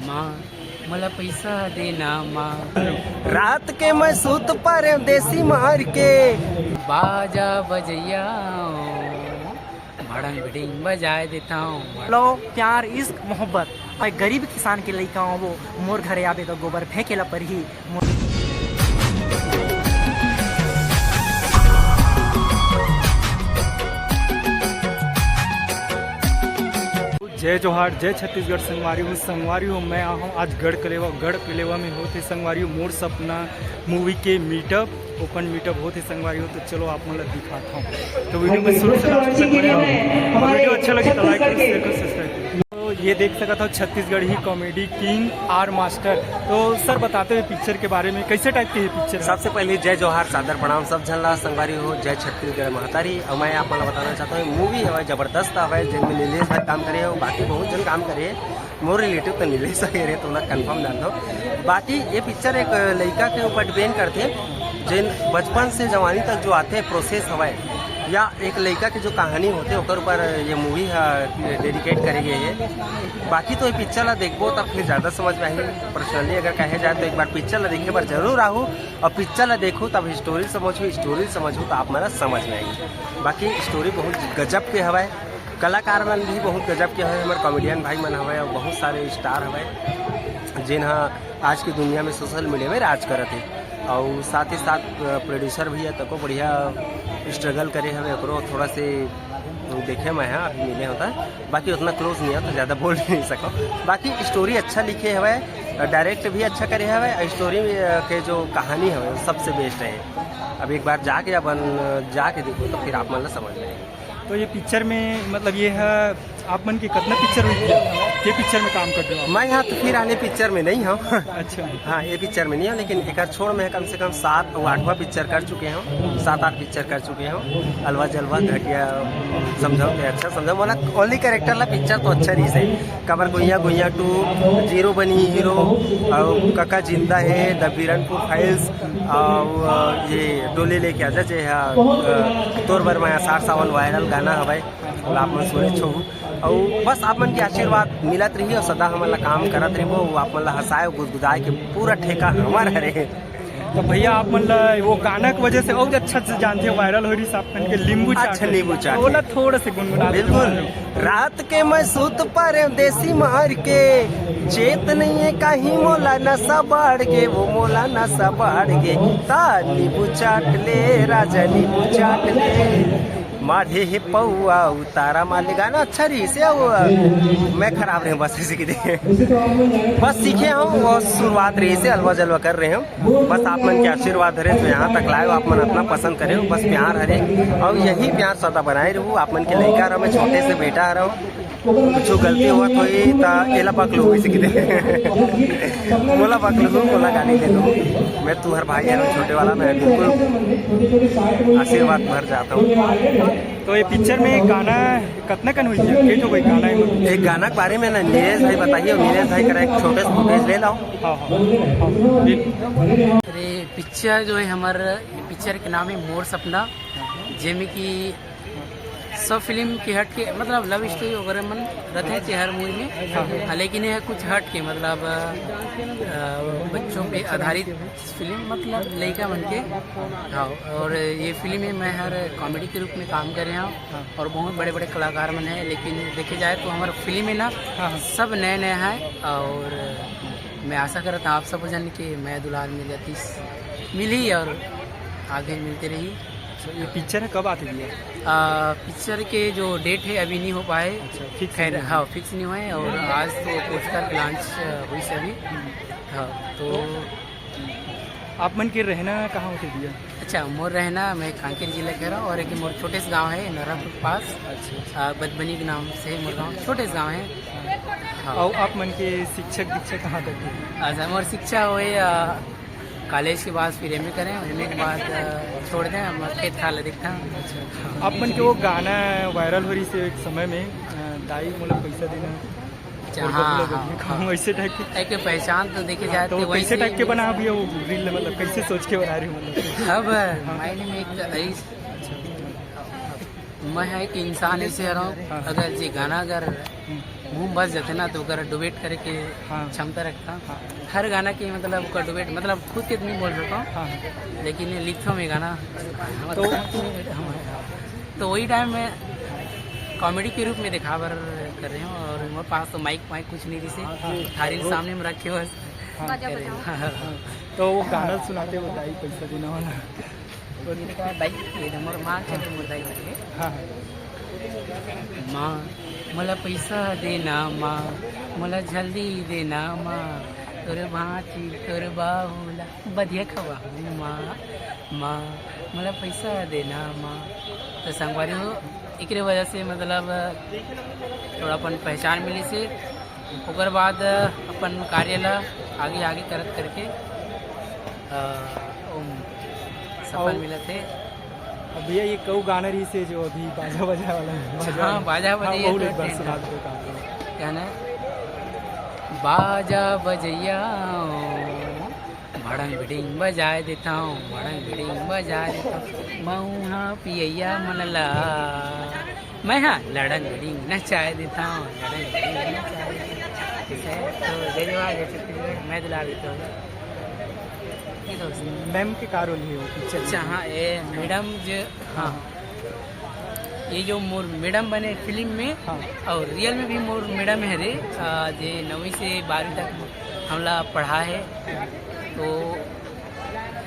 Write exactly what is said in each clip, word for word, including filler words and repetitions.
माँ, मोला पैसा देना माँ। रात के मैं सूत परेंव देसी मार के। बाजा बजैया, भड़ंग भिड़िंग बजाए देता हूँ। लो, प्यार, इश्क, मोहब्बत। मैं गरीब किसान के लइका हूँ, वो मोर घरे आबे तो गोबर फेंके ला परही। मोर जय जोहार, जय छत्तीसगढ़ संगवारी हो। संगवारी हो, मैं आ हूँ आज गढ़ कलेवा। गढ़ कलेवा में होत हे संगवारी हो मोर सपना मूवी के मीटअप, ओपन मीटअप होत हे संगवारी हो। तो चलो आप मन ला दिखाता हूँ, तो वीडियो में शुरू से लास्ट तक बने रहो। वीडियो अच्छा लगे तो लाइक करो, शेयर करो, सब्सक्राइब करो। तो ये देख सकत हो छत्तीसगढ़ी कॉमेडी किंग आर मास्टर। तो सर, बताते हुए पिक्चर के बारे में, कैसे टाइप के ये पिक्चर है? सबसे पहले जय जोहार, सादर प्रणाम सब झन ला। संगवारी हो, जय छत्तीसगढ़ महतारी। और मैं आप मन ला बताना चाहता हूँ, मूवी हवय जबरदस्त हवय, जेन में नीलेश भाई काम करे हो, बाकी बहुत जन काम करे हे। मोर रिलेटिव तो नीलेश भाई रहे, तो मैं कंफर्म जान दो। बाकी ये पिक्चर एक लइका के ऊपर डिपेंड करथे, जेन बचपन से जवानी तक जो आथे प्रोसेस हवय, या एक लइका के जो कहानी होथे ओकर ऊपर ये मूवी ह डेडिकेट करे गए हे। बाकी तो ये पिक्चर ला देखबो तब फिर ज़्यादा समझ में आही। पर्सनली अगर कहे जाए तो एक बार पिक्चर ला देखे बर जरूर आहू, और पिक्चर ला देखू तब स्टोरी समझू, स्टोरी समझू तो आप मन ला समझ में आही। बाकी स्टोरी बहुत गजब के हवय, कलाकार मन भी बहुत गजब के हवय, हमर कॉमेडियन भाई मन हवय और बहुत सारे स्टार हवय, जेन ह आज की दुनिया में सोशल मीडिया में राज करत हे। और साथ ही साथ प्रोड्यूसर भैया तको बढ़िया स्ट्रगल करे हवे, ओकरो थोड़ा से देखे मैं, हाँ, अभी मिले होता, बाकी उतना क्लोज नहीं है तो ज़्यादा बोल भी नहीं सको। बाकी स्टोरी अच्छा लिखे हवे, डायरेक्ट भी अच्छा करे हवे, स्टोरी के जो कहानी हवे वो सबसे बेस्ट है। अब एक बार जाके अपन जाके देखो तो फिर आप मन ला समझ में आएगी। तो ये पिक्चर में मतलब ये है आप मन के कितना पिक्चर हुई है? ये पिक्चर में काम कर रहे हो आप? मैं यहाँ तो फिर आने पिक्चर में नहीं हूँ। अच्छा। हाँ, ये पिक्चर में नहीं हूँ, लेकिन एक छोड़ में कम से कम सात, वो आठवां पिक्चर कर चुके हूँ, सात आठ पिक्चर कर चुके हूँ। अलवा जलवा, घटिया, समझो के अच्छा समझो, मतलब ओनली कैरेक्टर ला पिक्चर तो अच्छा रही से। कमर गुइया गुइया टू, जीरो बनी हीरो, और कका जिंदा है, द बीरनपुर फाइल्स, और ये डोले लेके आजा जे हा, अ, तोर बर माया साठ सावन वायरल गाना हवय, ओला आप मन सुने छो। अउ बस आप मन के आशीर्वाद मिलत रही और सदा हमन ला काम करत रहिबो। वो आप मन ला हंसाए अउ गुदगुदाए के पूरा ठेका हमर हरे। तो भैया आप मन ला वो गाना के वजह से और अच्छा से जानते हो, वायरल हो रही आप मन के नींबू चाट। अच्छा, नींबू चाट। ओला थोड़ा से गुनगुना दे। बिल्कुल। रात के मैं सूत परेंव देसी मार के, चेत नहीं है कहीं मोला नशा बाढ़ गे, वो मोला नशा बाढ़ गे। ता नींबू चाट ले राजा, नींबू चाट ले। माढ़े हे पौआ उतारा माले, गाना अच्छा रही से। वो मैं खराब रहे बस इसी की दे। बस सीखे हम, वो शुरुआत रही से, अलवा जलवा कर रहे हम। बस आप मन के आशीर्वाद हरे जो यहाँ तक लाए हो, आप मन इतना पसंद करे हो, बस प्यार हरे। और यही प्यार सदा बनाए रहू। आप मन के लइका रहो, मैं छोटे से बेटा रहो, कुछ गलती होत होही त एला पकलू, इसी की दे। मोला पकलू, मोला गाली दे दो। मैं तुम्हार भाई हूँ, छोटे वाला, मैं बिल्कुल आशीर्वाद भर जाता हूँ। तो ये पिक्चर में गाना कतना कन हुई है? के ठो कोई गाना है? एक गाना के बारे में ना नीलेश भाई बताइए, और नीलेश भाई करा एक छोटे से फुटेज ले लाओ। हाँ, हाँ, हाँ, बिल्कुल। अरे, पिक्चर जो है हमारा, पिक्चर के नाम है मोर सपना, जेमे कि सब फिल्म के हट के, मतलब, लव स्टोरी वगैरह मन रहते हैं हर मूवी में, हाँ, लेकिन ये कुछ हट के, मतलब, अ, बच्चों पे आधारित फिल्म, मतलब, लइका मन के। हाँ, और ये फिल्म में मैं हर कॉमेडी के रूप में काम करे हूँ, हाँ। और बहुत बड़े बड़े कलाकार मन है, लेकिन देखे जाए तो हमारा फिल्म में ना, हाँ, हाँ। सब नए नए हैं। और मैं आशा करता हूँ आप सब जन के मैं दुलार मिल जातीस, मिली और आगे मिलते रही। अच्छा, ये पिक्चर है, कब आती है? आ, पिक्चर के जो डेट है अभी नहीं हो पाए। अच्छा, फिक्स खैर, नहीं है। हाँ, फिक्स नहीं हुआ है। और आज तो पोस्टर लॉन्च, अ, हुई से अभी। हाँ, तो आप मन के रहना कहाँ होते भैया? अच्छा, मोर रहना, मैं कांकेर जिला के रहा और एक मोर छोटे से गांव है नरहपुर के पास। अच्छा। आ, बदबनी के नाम से मोर गांव, छोटे से गांव है। हाँ। और आप मन के शिक्षक दीक्षा कहाँ तक है? अच्छा, मोर शिक्षा हुए, आ, कॉलेज के बाद फिर एमए करें, एमए के बाद, अ, छोड़ दें, हम खेत खार ला देखते हैं। अच्छा। आप मन के वो गाना वायरल हो रही से एक समय में, अ, दाई मोला पैसा देना, अच्छा, और हाँ, बबला हाँ, बबली हाँ। खाऊं, ऐसे टाइप के। एक पहचान तो देखे हाँ, जाए तो तो वैसे वैसे टाइप के बना भी वो रील, मतलब कैसे सोच के बना रही हो, मतलब? अब हाँ। माइंड में एक तो ऐस-, अच्छा। मैं है कि इंसान ऐसे रहा हूँ, हाँ। अगर जी गाना अगर हम्म। मुंह बस जाथे ना, तो ओकर डुबेट करे के हाँ। क्षमता रखता। हाँ। हर गाना के मतलब ओकर डुबेट, मतलब खुद के तो नहीं बोल सकता हूँ, हाँ। लेकिन ये लिखता हूँ मैं गाना। तो तो वही टाइम में कॉमेडी के रूप में दिखा बर कर रहे हो, और मोर पास तो माइक वाइक कुछ नहीं रही से, हाँ। थारी सामने में रखे हो बस। हाँ। बाजा करे। बजाओ। हाँ। तो वो गाना सुनाते बताइए, पैसा देने वाला। भाई, ये तो मोर माँ के, तो मोर दाई भाई है। हाँ, हाँ। माँ, मोला पैसा देना माँ, मोला जल्दी देना माँ, तोर भांची तोर बाहू ला बधिया खवाहूँ माँ, माँ, मोला पैसा देना माँ। तो संगवारी हो, एकरे वजह से मतलब थोड़ा अपन पहचान मिली से, ओकर बाद अपन कार्य ला आगे आगे करत करके, अ, ओम सफल अउ मिलत हे। अब भैया, ये कऊ गाना रही से जो अभी बाजा बजाए वाला है? बाजा हाँ, वाला। बाजा हाँ, बजाए बहुत तो एक बार ट्रेंड सुना है। दो काम। क्या ना? बाजा बजैया, भड़ंग बिडिंग बजाए देता हूँ, भड़ंग बिडिंग बजाए देता हूँ, मऊहा पियैया मन ला। मैं हाँ लड़न लड़ी नचाए देता हूँ, लड़न लड़ी नचाए देता हूँ। ठीक है, तो जय जवान, जय छत्तीसगढ़, मैं दुलार देता हूँ। ये दोस्त। मैम के का रोल है वो पिक्चर में? अच्छा, हाँ, ये मैडम जो, हाँ, ये जो मोर मैडम बने फिल्म में, हाँ। और रियल में भी मोर मैडम है रे, आ, जे नवीं से बारहवीं तक हमला पढ़ा है, तो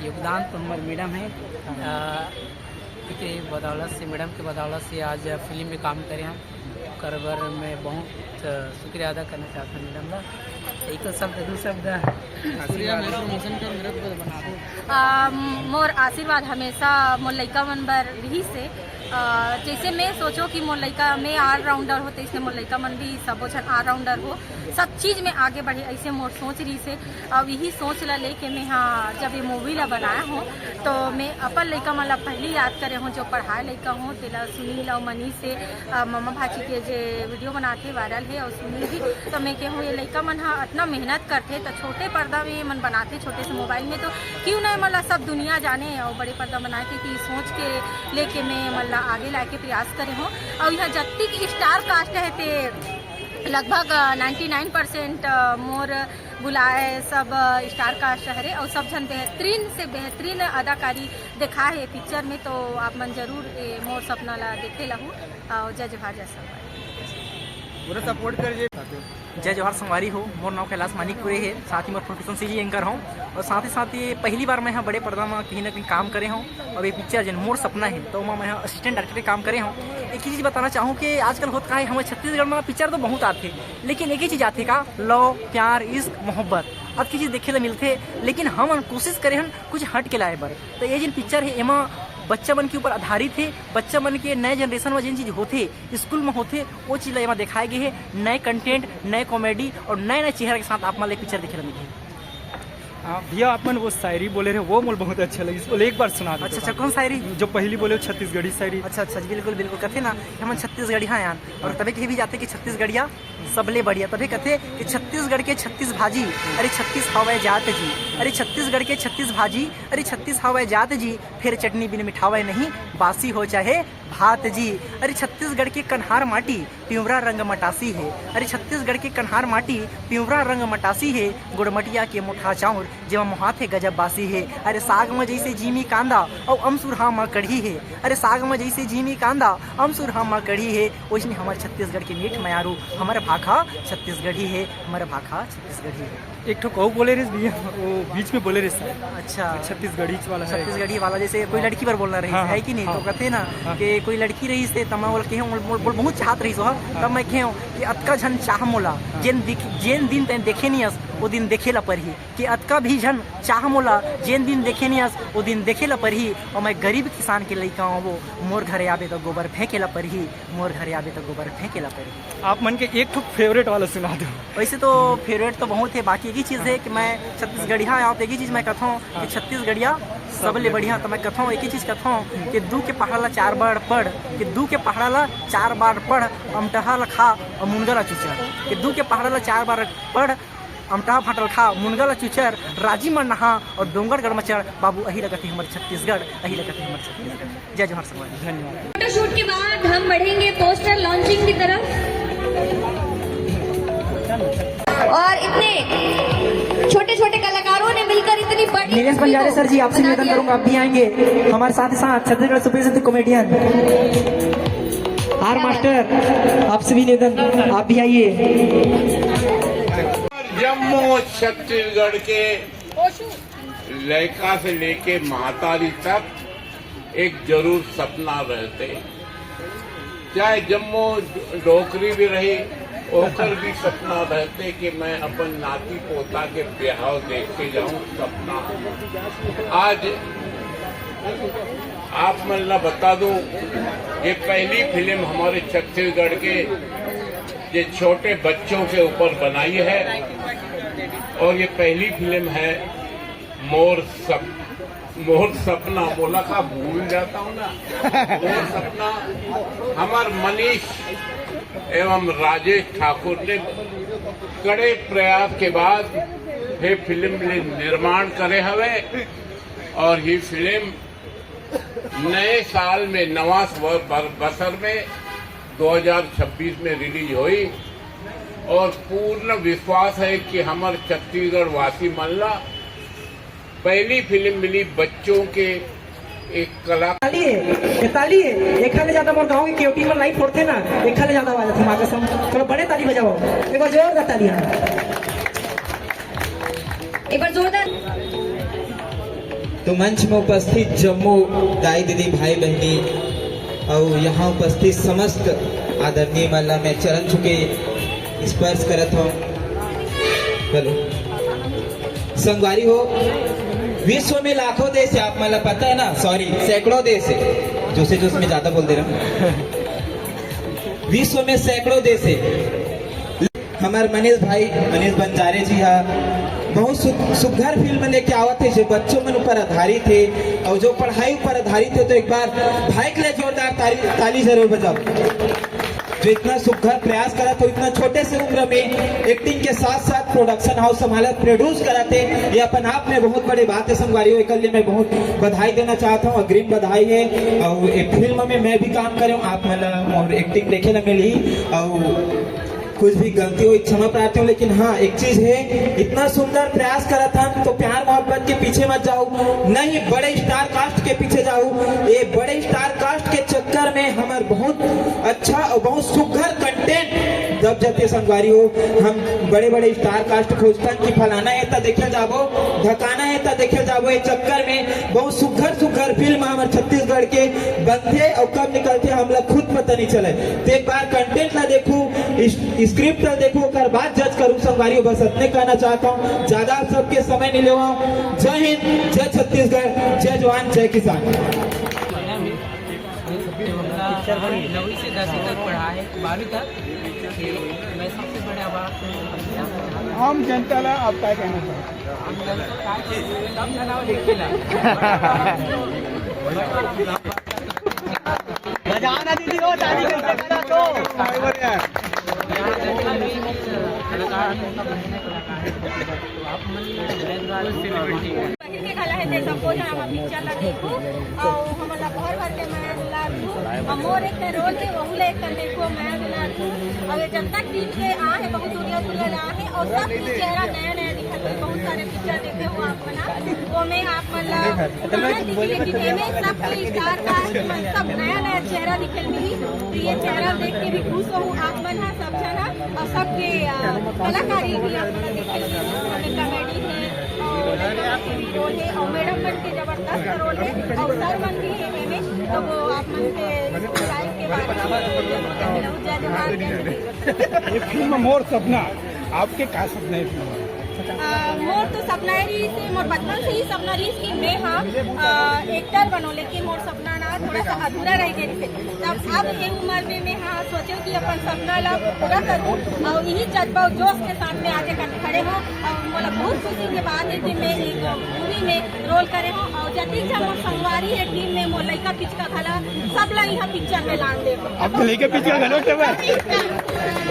योगदान तो हमार मैडम है। हाँ। आ, के बदौलत से, मैडम के बदौलत से आज फिल्म में काम करे हैं। ओकर बर मैं बहुत, अ, शुक्रिया अदा करना चाहता हूँ मैडम ला। एक तो शब्द, दू शब्द। सूर्या, मैं प्रमोशन कर, मेरा तो बना दो। आ, मोर आशीर्वाद हमेशा मोर लइका मन बर रही से। आ, जैसे मैं सोचो कि मोर लइका, मैं ऑलराउंडर हो, तैसने मोर लइका मन भी सबो झन ऑलराउंडर हो, सब चीज में आगे बढ़े, ऐसे मोर सोच रही से। अब यही सोच ला लेके मैं, हाँ, जब ये मूवी ला बनाया हूँ, तो मैं अपन लइका मन ला पहली याद करे हूँ, जो पढ़ाए लइका हूँ, तेला सुनील और मनीष से, अ, ममा भाची के जे वीडियो बनाथे, वायरल है, और सुनील जी, तो मैं कहूँ, ये लइका मन हा अतना मेहनत करथे, तो छोटे पर्दा में ये मन बनाथे, छोटे से मोबाइल में, तो क्यों ना ये मन ला सब दुनिया जाने और बड़े पर्दा बनाए के, कि सोच के लेके मैं ये मन ला आगे लाए के प्रयास करे हूँ। और यहाँ जत्ती की स्टार कास्ट है, ते लगभग, अ, नाइंटी नाइन परसेंट, अ, मोर बुलाए सब, अ, स्टार कास्ट हरे और सब झन बेहतरीन से बेहतरीन अदाकारी देखा है पिक्चर में, तो आप मन जरूर ए मोर सपना ला देखे लहू। और जय जोहार, जय संगवारी। पूरा सपोर्ट कर जे। जय जोहार संगवारी हो, मोर नाम कैलाश मानिकपुरे है, साथ ही मोर प्रोफेशन से ही एंकर हूँ और साथ ही साथ ये पहली बार मैं यहाँ बड़े पर्दा में कहीं ना कहीं काम करे हूँ। और ये पिक्चर जन मोर सपना है, तो मैं यहाँ असिस्टेंट डायरेक्टर के काम करे हूँ। एक ही चीज़ बताना चाहूँ कि आजकल होत का है, हमारे छत्तीसगढ़ में पिक्चर तो बहुत आथे, लेकिन एक ही चीज़ आथे का, लव, प्यार, इश्क, मोहब्बत, अब की चीज़ देखे ला मिलथे। लेकिन हमन कोशिश करे हन कुछ हट के लाए बर। तो ये जिन पिक्चर है, एमा बच्चा मन के ऊपर आधारित है, बच्चा मन के नए जनरेशन में जिन चीज़ होथे, स्कूल में होथे, वो चीज़ ला एमा दिखाए गए है। नए कंटेंट, नए कॉमेडी और नए नए चेहरा के साथ आप मन ला पिक्चर देखे ला मिलही। हाँ, भैया, आप मन वो शायरी बोले रहे, वो मोला बहुत अच्छा लगिस, बोले एक बार सुना दे। अच्छा, अच्छा, कौन शायरी? जो पहली बोले, छत्तीसगढ़ी शायरी। अच्छा, अच्छा, बिल्कुल, बिल्कुल, कथे ना कि हमन छत्तीसगढ़िया आन, और तबे कहे भी जाथे कि छत्तीसगढ़िया सबले बढ़िया, तबे कथे कि छत्तीसगढ़ के छत्तीस भाजी, अरे छत्तीस हवय जात जी, अरे छत्तीसगढ़ के छत्तीस भाजी, अरे छत्तीस हवय जात जी, फेर चटनी बिन मिठावय नहीं, बासी हो चाहे भात जी। अरे छत्तीसगढ़ के कन्हार माटी, पिंवरा रंग मटासी हे। अरे छत्तीसगढ़ के कन्हार माटी, पिंवरा रंग मटासी हे। गुड़मटिया के मोटहा चाउर, जेमा मोहाथे गजब बासी हे। अरे साग म जइसे जीमी कांदा, अउ अमसुरहा म कढ़ी हे। अरे साग म जइसे जीमी कांदा, अमसुरहा म कढ़ी हे। ओइसने हमर छत्तीसगढ़ के मीठ मयारू, हमर भाखा छत्तीसगढ़ी हे, हमर भाखा छत्तीसगढ़ी हे। एक ठो कहू बोले रहिस भैया, वो बीच में बोले रहिस। अच्छा। छत्तीसगढ़ी वाला है। छत्तीसगढ़ी वाला, जैसे कोई हाँ। लड़की पर बोलना रहिस, हाँ, है कि नहीं? हाँ। तो कथे ना हाँ। कि कोई लड़की रहिस, त मैं बोल के हूँ, बोल, बोल, बहुत चाहत रहिस हो, हाँ। तब मैं कहे हूँ कि अतका झन चाह मोला, हाँ। जेन दिख-, जेन दिन तैं देखे नहीं अस, वो दिन देखे ला परही। कि अतका भी झन चाह मोला, जेन दिन देखे नहीं अस, वो दिन देखे ला परही। और मैं गरीब किसान के लइका हूँ, वो मोर घरे आबे तो गोबर फेंके ला परही, मोर घरे आबे तो गोबर फेंके ला परही। आप मन के एक ठो फेवरेट वाला सुना दो। वैसे तो फेवरेट तो बहुत है, बाकी एक ही चीज़ है कि मैं छत्तीसगढ़िया आया हूँ, तो एक ही चीज़ मैं कहता हूँ कि छत्तीसगढ़िया सबले बढ़िया। तो मैं कहता हूँ, एक ही चीज़ कहता हूँ कि दू के पहाड़ा ला चार बार पढ़, कि दू के पहाड़ा ला चार बार पढ़, अमटहा ला खा और मुनगा ला चुचा, कि दू के पहाड़ा ला चार बार पढ़, अमटहा फाटल खा, मुनगा ला चुचर, राजी मन नहा और डोंगरगढ़ म चढ़, बाबू अही लगत हे हमर छत्तीसगढ़, अही लगत हे हमर छत्तीसगढ़। जय जोहार संगवारी। धन्यवाद। फोटोशूट के बाद हम बढ़ेंगे पोस्टर लॉन्चिंग की तरफ। और इतने छोटे छोटे कलाकारों ने मिलकर इतनी बड़ी नीलेश बंजारे सर जी, आपसे निवेदन करूंगा, आप भी आएंगे हमारे साथ ही साथ छत्तीसगढ़ सुप्रसिद्ध कॉमेडियन आर मास्टर, आपसे भी निवेदन, आप भी आइए। जम्मू छत्तीसगढ़ के लड़का से लेके महतारी तक एक जरूर सपना रहते, चाहे जम्मो डोकरी भी रही, ओकर भी सपना रहते कि मैं अपन नाती पोता के ब्याह देख के जाऊं। सपना आज आप मन ला बता दूं, ये पहली फिल्म हमारे छत्तीसगढ़ के ये छोटे बच्चों के ऊपर बनाई है और ये पहली फिल्म है मोर सप मोर सपना बोला का भूल जाता हूँ ना। मोर सपना हमार मनीष एवं राजेश ठाकुर ने कड़े प्रयास के बाद ये फिल्म ले निर्माण करे हवे और ये फिल्म नए साल में नवा स्वर बर-, बसर में दो हज़ार छब्बीस में रिलीज होई और पूर्ण विश्वास है कि हमर छत्तीसगढ़ वासी मन ला पहली फिल्म मिली बच्चों के एक कला। ताली है, ये ताली है। एखा ले ज्यादा मोर गांव के केवटी मन नहीं फोड़ते ना, एखा ले ज्यादा आवाज है, माँ कसम। थोड़ा बड़े ताली बजाओ, एक बार जोरदार ताली, हाँ। एक बार जोरदार। तो मंच में उपस्थित जम्मो दाई दीदी भाई बहनी और यहाँ उपस्थित समस्त आदरणीय मन ला मैं चरण छुके स्पर्श करत हूँ। बोलो। संगवारी हो, विश्व में लाखों देश है, आप मन ला पता है ना, सॉरी, सैकड़ों देश है, जोसे जोश में ज्यादा बोल दे रहा हूँ। विश्व में सैकड़ों देश है, हमर मनीष भाई, मनीष बंजारे जी हा बहुत सु-, सुघर फिल्म लेके आवत हे, जो बच्चों मन ऊपर आधारित हे और जो पढ़ाई ऊपर आधारित हे। तो एक बार भाई के लिए जोरदार ताली, ताली जरूर बजाओ। जो इतना सुघर प्रयास करत हे, इतना छोटे से उम्र में एक्टिंग के साथ साथ प्रोडक्शन हाउस संभालत, प्रोड्यूस करत हे, ये अपन आप में बहुत बड़ी बात है संगवारी हो। एकर लिए मैं बहुत बधाई देना चाहता हूँ, अग्रिम बधाई है। और एक फिल्म में मैं भी काम करे हूँ, आप मन ला मोर एक्टिंग देखे ला मिली और कुछ भी गलती होही, क्षमा प्रार्थी हूँ, लेकिन हाँ, एक चीज है, इतना सुंदर प्रयास करत हन, तो प्यार मोहब्बत के पीछे मत जाओ, नहीं बड़े स्टार कास्ट के पीछे जाओ। ये बड़े स्टार कास्ट के चक्कर में हमर बहुत अच्छा और बहुत सुघर कंटेंट दब जाते संगवारी हो। हम बड़े बड़े स्टार कास्ट खोजतन कि फलाना है त देखे जाबो, ढकाना है त देखे जाबो। ये चक्कर में बहुत सुघर सुघर फिल्म हमर छत्तीसगढ़ के बनथे और कब निकलथे, हमला खुद पता नहीं चले। तो एक बार कंटेंट ला देखू, इस स्क्रिप्ट ला देखू, ओकर बाद जज करू संगवारी हो। बस इतने कहना चाहता हूँ, ज्यादा आप सबके समय नहीं लेवा। जय हिंद, जय छत्तीसगढ़, जय जवान, जय किसान। नौवीं से दसवीं तक पढ़ा है, बारहवीं तक। मैं सबसे बड़े आभार। आम जनता ला आप का कहना चाहते हैं? आम जनता का सब जनावर देखेला। बजाओ ना दीदी, वो ताली कैसे करा तो? कलाकार है, उनका बढ़िया कलाकार है। तो आप मन में बहिर के घला हे, ते सबो झन हमर पिक्चर ला देखू, अउ हमन ला भर भर के मया दुलार दू। अउ मोर एक ठन रोल हे, वहू ला एक ठन देखू, मया दुलार दू। अउ ये जब तक टीम के आ हे, बहुत दुनिया दुनिया ला आ हे, अउ सबके चेहरा नया नया दिखत हे। बहुत सारे पिक्चर देखे हो आप मन ह, ओमे आप मन ला कहाँ दिखी, लेकिन एमे सबके स्टार कास्ट मन सब नया नया चेहरा दिखे मिली। तो ये चेहरा देख के भी खुश हो आप मन ह, सब झन ह, अउ सबके, अ, कलाकारी भी आप मन ला देखे मिली। ओमे कॉमेडी हे, अउ हीरो हे, अउ मैडम मन के जबरदस्त रोल हे, अउ सर मन भी हे एमे, तो वो आप मन के रिस्पॉन्स के बारे में जय जोहार, जय हिंद। ये फिल्म मोर सपना, आपके का सपना है फिल्म में? अ, मोर तो सपना हे रहिस, मोर बचपन से ही सपना रहिस कि मैं हा, अ, एक्टर बनूं, लेकिन मोर सपना ना थोड़ा सा अधूरा रह गे रहिस। तब अब ये उम्र में मैं हा सोचे कि अपन सपना ला पूरा करूं और यही जज्बा और जोश के साथ में आज एक खड़े हो। और मोला बहुत खुशी के बात है कि मैं एक मूवी में रोल करे हो और जतिक झन मोर संगवारी है टीम में, मोर लइका पिचका घला, सब ला यहाँ पिक्चर में लान दे। अब तो लइका पिचका घलो के बा।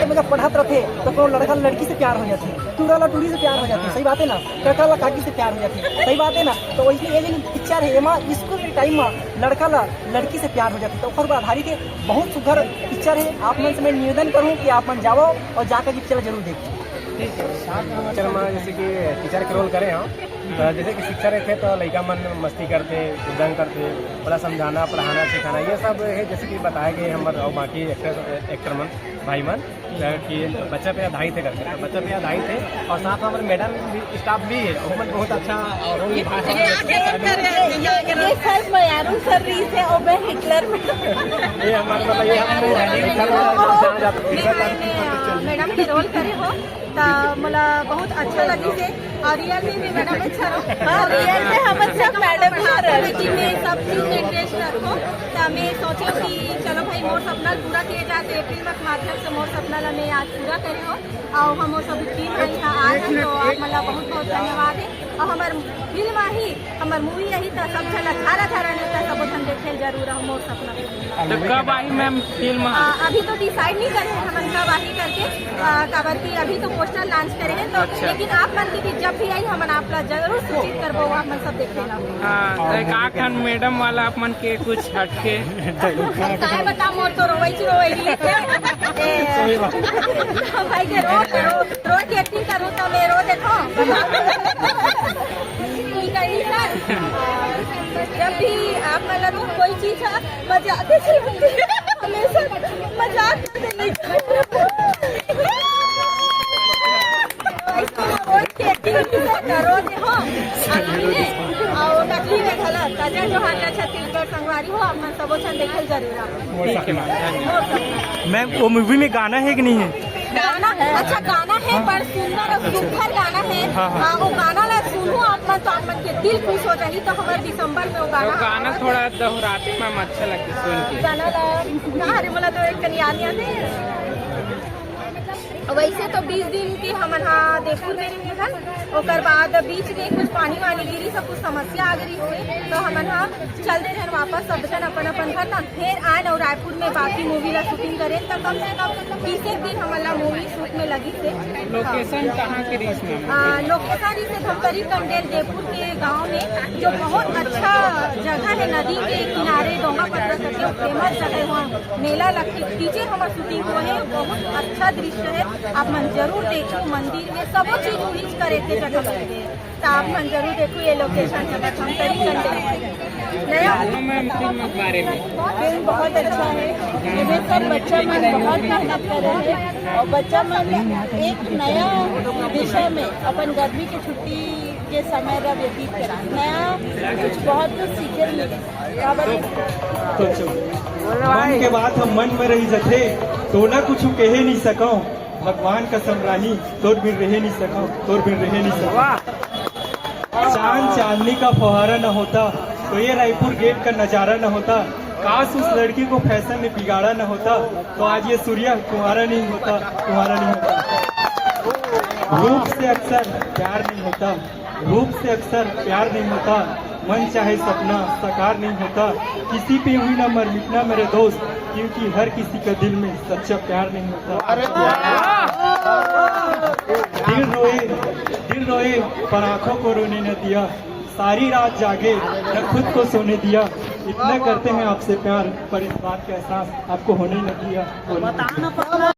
ये मतलब पढ़त रथे तो कोनो लड़का लड़की से प्यार हो जाथे, टूरा ला टूरी से प्यार हो जाथे, सही बात है ना? काका ला काकी से प्यार हो जाथे, सही बात है ना? तो वैसे ये जो पिक्चर है, एमा स्कूल के टाइम में लड़का ला लड़की से प्यार हो जाथे, तो ओकर ऊपर आधारित है। बहुत सुघर पिक्चर है। आप मन से मैं निवेदन करूँ कि आप मन जाओ और जाकर के पिक्चर जरूर देखो। पिक्चर में जैसे कि टीचर के रोल करे हो, तो जैसे कि शिक्षा रहिथे तो लइका मन मस्ती करथे, उदंग करथे, ओला समझाना, पढ़ाना, सिखाना, ये सब है जैसे कि बताए गए हमर और बाकी एक्टर, एक्टर मन, भाई मन, अ, कि बच्चा पे आधारित है करके, तो बच्चा पे आधारित है। और साथ में हमारे मैडम भी, स्टाफ भी है, वो मन बहुत अच्छा रोल निभा रहे हैं। ये, ये सर मयारू सर रही से और मैं हिटलर में। ये हमारे मतलब ये हम जहाँ जाते हैं। मैं, मैं, अ, मैडम के रोल करे हो, त मोला बहुत अच्छा लगिस हे। और रियल में भी मैडम अच्छा रहो। हाँ, रियल में हमन सब मैडम ही रहे। मीटिंग में सब चीज में इंटरेस्ट रखो। त मैं सोचे कि चलो भाई, मोर सपना पूरा किए जाए, तो ये फिल्म के माध्यम से मोर सपना ला मैं आज पूरा करे हो। और हम सब टीम है यहाँ आज, तो आप मतलब बहुत बहुत धन्यवाद है। और हमारे फिल्म आही, हमर मूवी आही, त सब झन ला झारा झारा नहीं, त सबो झन देखे जरूर हो मोर सपना। तो कब आही मैम फिल्म? आ, अभी तो डिसाइड नहीं करे हैं हमन कब आही करके, आ, काबर कि अभी तो पोस्टर लॉन्च करे हैं, तो अच्छा। लेकिन आप मन के भी जब भी आई, हमन आप ला जरूर सूचित करबो, आप मन सब देखे ला। हाँ, तो एक आध ठन मैडम वाला आप मन के कुछ हटके। हम काय बता, मोर तो रोवई च रोवई रही है। ए, भाई के रो, रो, रो के एक्टिंग करूँ तो मैं रो देखो। ठीक है, सर। जब भी आप मतलब कोई चीज है, मजाक से होंगे। हमेशा मजाक करते नहीं। रोज के एक्टिंग से करो दे हो। अभी ने, और नकली में गलत। अजय जोहान या छत्तीसगढ़ संगवारी हो, आप मन सबो झन देखल जरूर आप। मोर सपना। मैम, वो मूवी में गाना है कि नहीं है? गाना, अच्छा गाना है, पर सुंदर और सुंदर गाना है। हाँ, हाँ। हाँ, वो गाना ला सुनो आप मन, तो आप मन के दिल खुश हो जाही। तो हमारे दिसंबर में वो गाना तो गाना थोड़ा दोहराते मैम, अच्छा लगता सुन के। गाना ला, अरे मोला तो एक कनी याद नहीं आते। वैसे तो बीस दिन के हमन हा देवपुर में रहे हन, ओकर बाद बीच में कुछ पानी वानी गिरी, सब कुछ समस्या आ गई हुई, तो हमन हा चल दे रहन वापस, सब जन अपन अपन घर। त फेर आयन और रायपुर में बाकी मूवी ला शूटिंग करेन, त कम से कम तीस एक दिन हमन ला मूवी शूट में लगी से। लोकेशन कहाँ के रहिस मैम? आ, लोकेशन इसे धमतरी कंडेल देवपुर के गांव में, जो बहुत अच्छा जगह है, नदी के किनारे डोंगा पत्थर करके फेमस जगह है, वहाँ मेला लगथे, पीछे हमर शूटिंग हुआ है, बहुत अच्छा दृश्य है। आप मन जरूर देखो, मंदिर में सबो चीज उहिच करे थे जगह लगे, तो आप मन जरूर देखो ये लोकेशन है, बस हम कहीं कर देंगे। नया मैम, फिल्म के बारे में। फिल्म बहुत अच्छा है, इसमें सब बच्चा मन बहुत मेहनत कर रहे हैं और बच्चा मन एक नया दिशा में अपन गर्मी की छुट्टी के समय ला व्यतीत करा, नया कुछ बहुत कुछ सीखे मिले। काबर मन के बात हम मन में रही जथे, तोला कुछ कहे नहीं सकव। भगवान का समरानी, तोर बिन रहे नहीं सकव, तोर बिन रहे नहीं सकव। चांद चांदनी का फुहारा न होता, तो ये रायपुर गेट का नजारा न होता। काश उस लड़की को फैशन ने बिगाड़ा न होता, तो आज ये सूर्या कुंवारा नहीं होता, कुंवारा नहीं होता। रूप से अक्सर प्यार नहीं होता, रूप से अक्सर प्यार नहीं होता, मन चाहे सपना साकार नहीं होता। किसी पे हुई ना मर मिटना मेरे दोस्त, क्योंकि हर किसी का दिल में सच्चा प्यार नहीं होता। दिल रोए, दिल रोए, पर आंखों को रोने न दिया। सारी रात जागे, न खुद को सोने दिया। इतना करते हैं आपसे प्यार, पर इस बात का एहसास आपको होने न दिया।